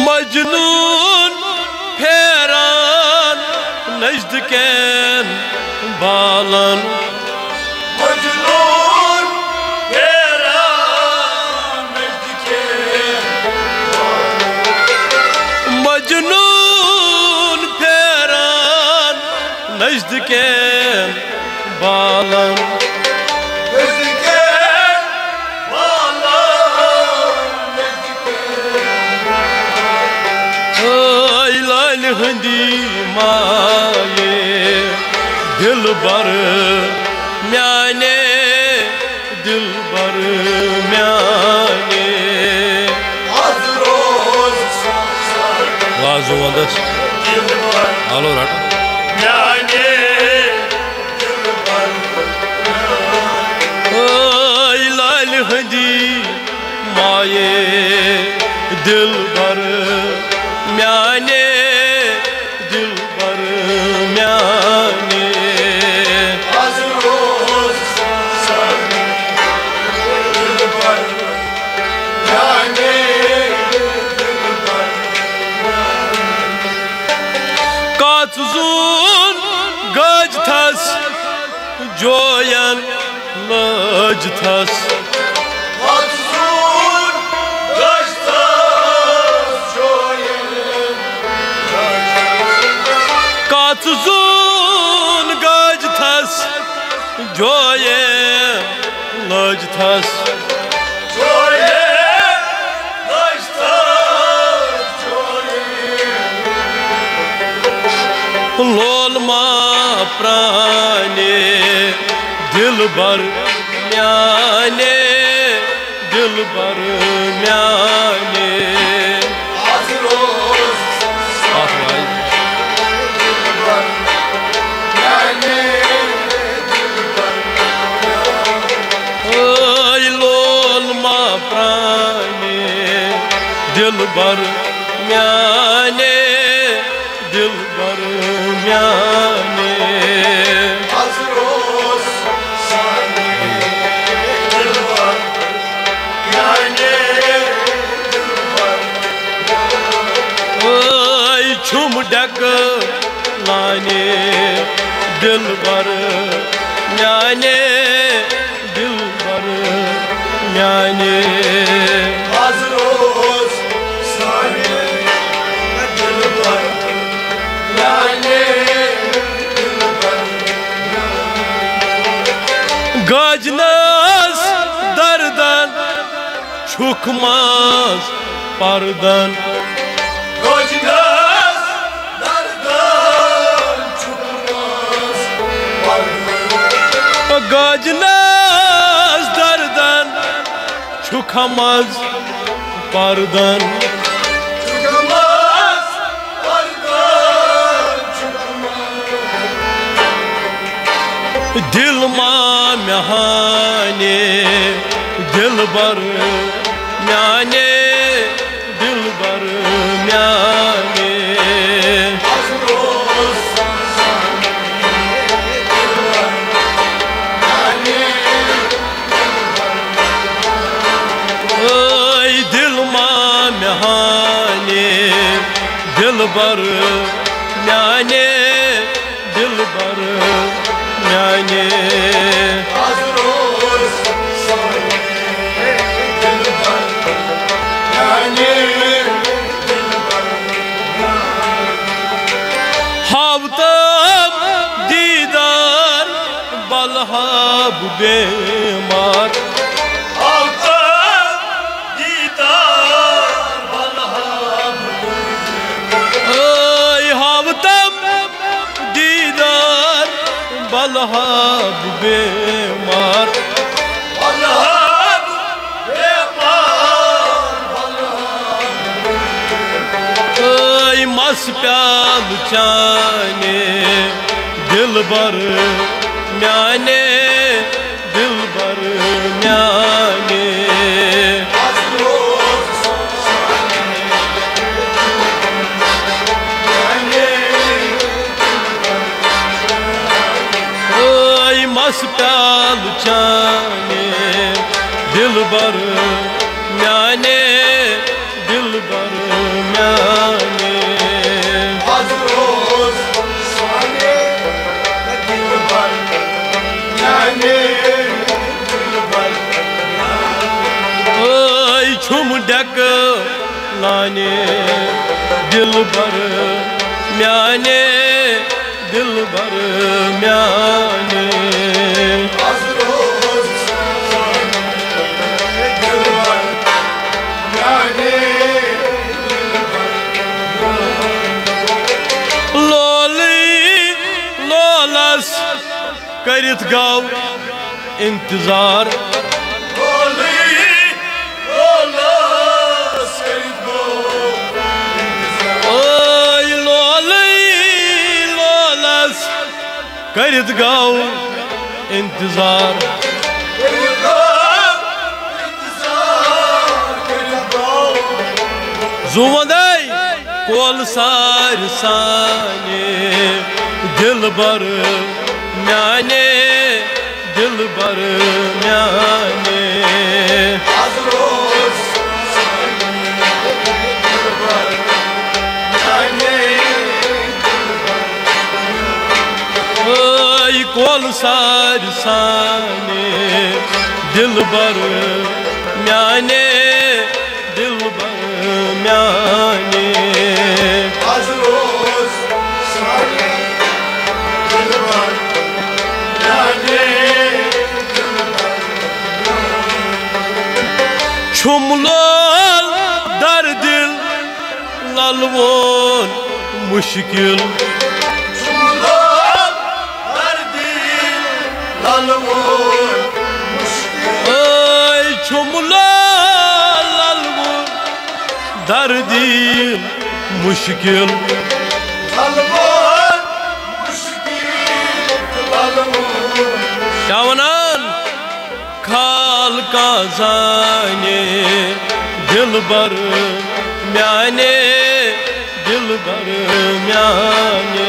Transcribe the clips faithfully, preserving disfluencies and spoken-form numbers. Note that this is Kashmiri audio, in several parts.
مجنون پھیران نزدیکن بالن۔ مجنون پھیران نزدیکن۔ مجنون پھیران نزدیکن بالن۔ نزدیکن بالن۔ اے لالہِ ہٕنٛدی مایہِ دلبر میانے، دلبر میانے۔ آز روز سنسار۔ وازو وندس۔ دلبر۔ آلو رٹ۔ میانے۔ اے لالہِ ہٕنٛدی مایہِ دلبر میانے، دلبر میانے۔ آز روز سنسار۔ دلبر میانے۔ کتھ زون گج تھس جوین لج تھس۔ کتھ زون گج تھس جوین۔ کتھ زون گج تھس جوین لج تھس۔ لول ما پرانے، دلبر میانے، دلبر میانے۔ اے لول ما پرانے، دلبر میانے، دلبر میانے۔ اے چھُم ڈیکہٕ لانہِ، دلبر میانے، دلبر میانے۔ آز روز سانہِ دلبر میانے۔ گاجنس دردن چھُکھ منٛز پردن۔ گاجنس دردن چھُکھ منٛز پردن۔ گاجنس دردن چھُکھ منٛز پردن۔ دل ما میانے، دلبر میانے، دلبر میانے۔ اے دل ما میانے، دلبر میانے، دلبر میانے۔ ہاوتم دیدار بلہاب بیمار۔ ہاوتم دیدار بلہاب۔ اے ہاوتم دیدار بلہاب بیمار۔ بلہاب بیمار۔ اے مس پیالہٕ چانے، دلبر میانے، دلبر میانے۔ اے مس پیالہٕ چانے، دلبر میانے، دلبر میانہِ۔ حض اوس سانہِ دلبر، میانہِ دلبر۔ ٲے چھُم ڈٮ۪کہٕ لانہِ دلبر، میانہِ دلبر، میانہِ۔ حض اوس سانہِ دلبر، میانہِ لولٕے لولس کٔرِتھ گوٚو انتظار۔ لولٕے لولس کٔرِتھ گوٚو انتظار۔ ٲے لولٕے لولس کٔرِتھ گوٚو انتظار۔ کٔرِتھ گوٚو انتظار، کٔرِتھ گوٚو۔ زُو وندے کول سارِ سانہِ دلبر میانہِ، دلبر میانہِ۔ حض اوس سانہِ دلبر میانہِ۔ ٲے کول سارِ سانہِ دلبر میانہِ، دلبر میانہِ۔ حض اوس سانہِ دلبر میانہِ۔ چھُم لول در دل للوُن مشکل۔ ٲے چھُم لول للوُن در دل مشکل۔ کیٛاہ وَنان؟ خالقہ زانہِ دلبر میانہِ، دلبر میانہِ۔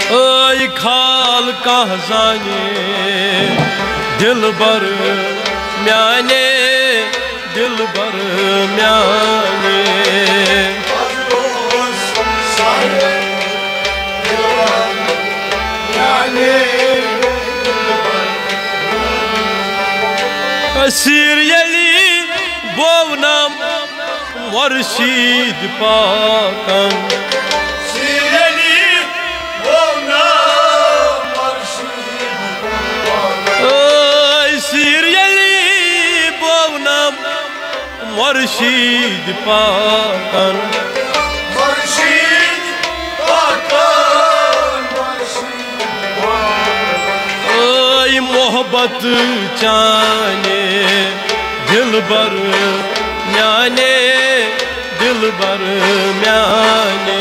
ٲے خالقہ زانہِ دلبر میانہِ، دلبر میانہِ۔ سیٖریلی بوونم مُرشید پاکن۔ سیٖریلی بوونم مُرشید پاکن۔ ٲے سیٖریلی بوونم مُرشید پاکن۔ مُرشید پاکن، مُرشید پاکن۔ ٲے محبت چانہِ دلبر میانہِ، دلبر میانہِ۔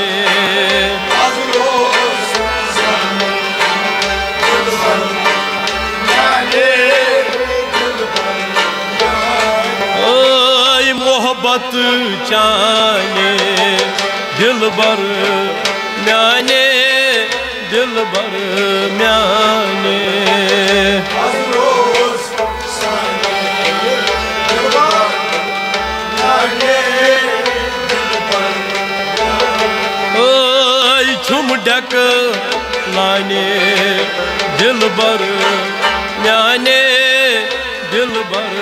ٲے محبت چانہِ دلبر میانہِ، دلبر میانہِ۔ ٲے چھُم ڈٮ۪کہٕ لانہِ دلبر میانہِ، دلبر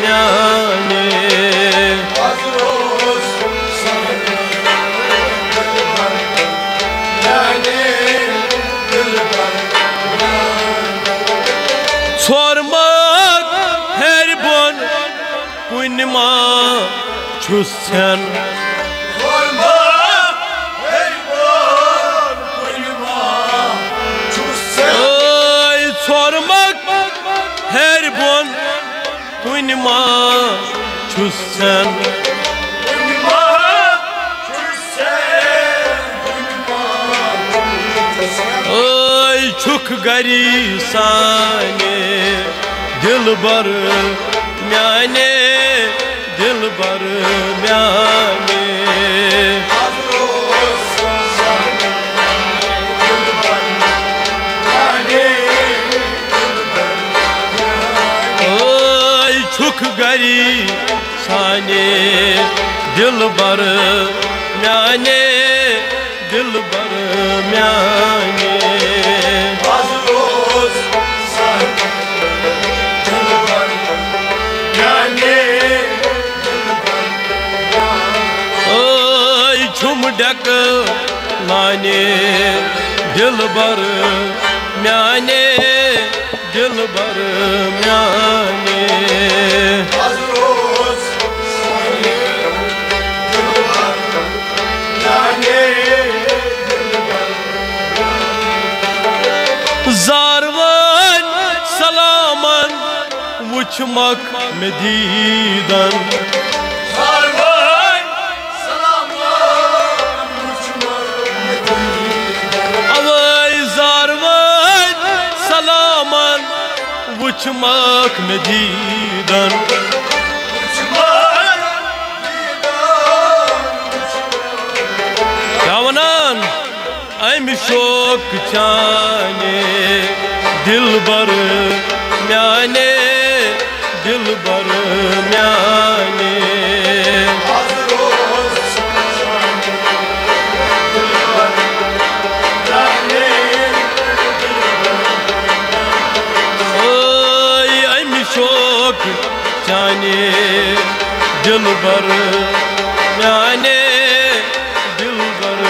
میانہِ۔ ژھورمک ہیرِ بۄن کُنہِ ما چھُس ژھٮ۪ن۔ ٲے ژھورمک ہیرِ بۄن کُنہِ ما چھُس ژھٮ۪ن۔ ٲے چھُکھ گری سانہِ دلبر میانہِ، بر میانہِ۔ ٲے چھُکھ گری سانہِ دلبر میانہِ، دلبر میانہِ۔ ٲے چھُم ڈیکہٕ لانہِ دلبر میانہِ، دلبر میانہِ۔ زاروٲنۍ سلامن وُچھمکھ مےٚ دیٖدن۔ اوے زاروٲنۍ سلامن وُچھمکھ مےٚ دیٖدن۔ کیٛاہ ونان؟ امہِ شوق چانہِ دلبر میانہِ، دلبر میانہِ۔ ٲے امہِ شوق چانہِ دلبر میانہِ، دلبر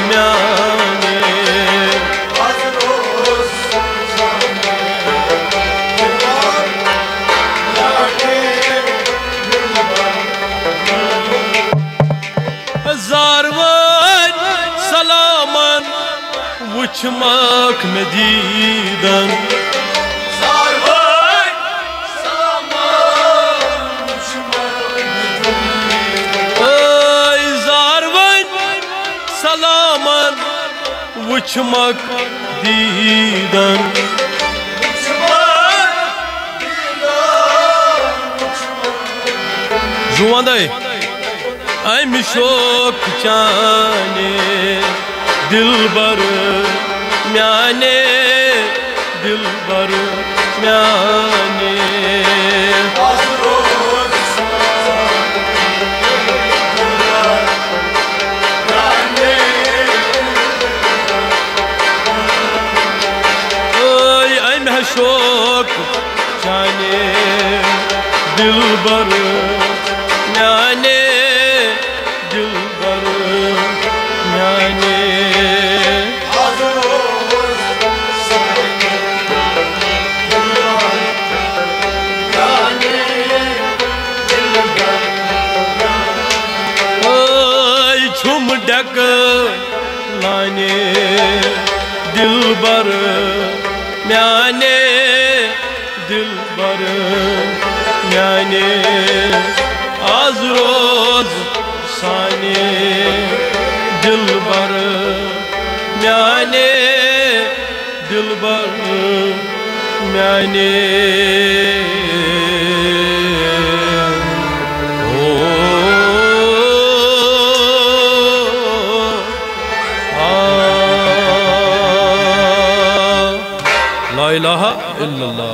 میانہِ۔ زاروٲنۍ سلامن وُچھمکھ مےٚ دیٖدن۔ ٲے زاروٲنۍ سلامن وُچھمکھ دیٖدن۔ زُوندے۔ امہِ شوق چانہِ دلبر میانہِ، دلبر میانہِ۔ ٲے امہِ شوق چانہِ دلبر میانہِ، دلبر میانہِ۔ ٲے چھُم ڈیکہٕ لانہِ دلبر میانہِ، دلبر میانہِ۔ از روز سانہِ دلبر میانہِ، دلبر میانہِ۔ او، آ، لا الہ الا اللہ۔